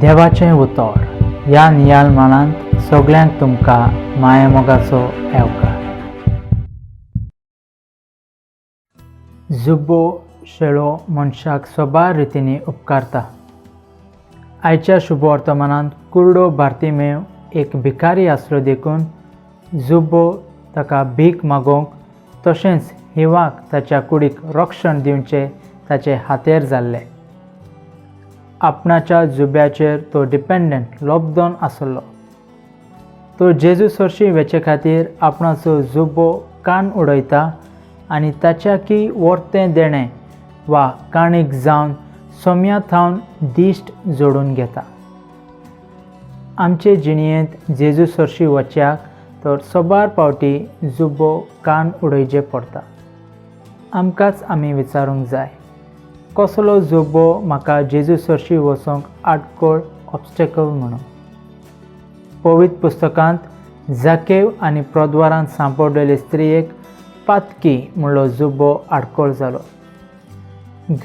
देवाचें उतर ह्या नियाळ माळांत सगळ्यांक तुमकां मायामोगाचो येवकार. जुब्बो शेळो मनशाक सोबार रितींनी उपकारता. आयच्या शुभवर्तमानांत कुर्डो भारतीमेव एक भिकारी आसलो देखून जुब्बो ताका भीक मागोवंक तशेंच हिवाक ताच्या कुडीक रक्षण दिवचें ताचे हातेर जाल्लें. आपणाच्या जुब्याचेर तो डिपेंडंट लोबदोन आसलो. तो जेजू सरशी वेचे खातीर आपणाचो जुब्बो कान उडयता आनी ताच्या की वर्तें देणें वा काणीक जावन सोम्या थावन दिश्ट जोडून घेता. आमचे जिणयेंत जेजू सरशी वच्याक तर सोबार पावटी जुब्बो कान उडयचे पडटा. आमकांच आमी विचारूंक जाय, कसलो जुब्बो म्हाका जेजू सरशी वचोंक आडखळ ऑब्स्टेकल म्हणून. पवित्र पुस्तकांत जाकेव आनी प्रद्वारांत सांपडलेले स्त्रियेक पातकी म्हणलो जुब्बो आडखळ जालो.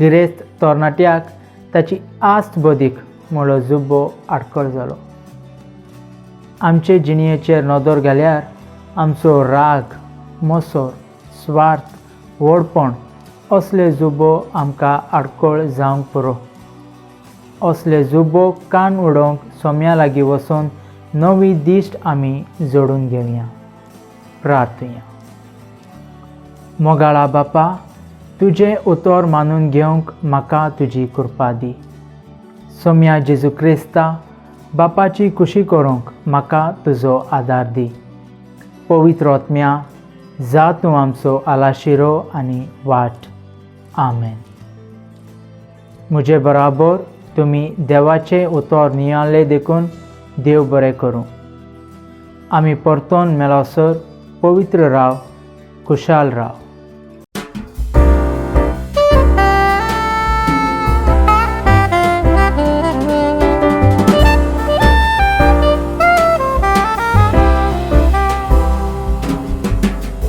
गिरेस्त तरणाट्याक ताची आस्त बदीक म्हणलो जुब्बो आडखळ जालो. आमचे जिणयेचेर नदर घाल्यार आमचो राग, मसर, स्वार्थ, व्हडपण असले जुब्बो आमकां आडखळ जावंक पुरो. असले जुब्बो कान उडोवंक सोम्या लागीं वचून नवी दिश्ट आमी जोडून घेवया. प्रार्थुया. मोगाळा बापा, तुजें उतर मानून घेवंक म्हाका तुजी कृपा दी. सोम्या जेजू क्रिस्ता, बापाची खुशी करूंक म्हाका तुजो आदार दी. पवित्र आत्म्या, जा तूं आमचो आलाशिरो आनी वाट. आमेन. म्हजे बराबर तुमी देवाचें उतर नियाळ्ळें देखून देव बरें करूं. आमी परतोन मेळसर पवित्र राव, खुशाल राव.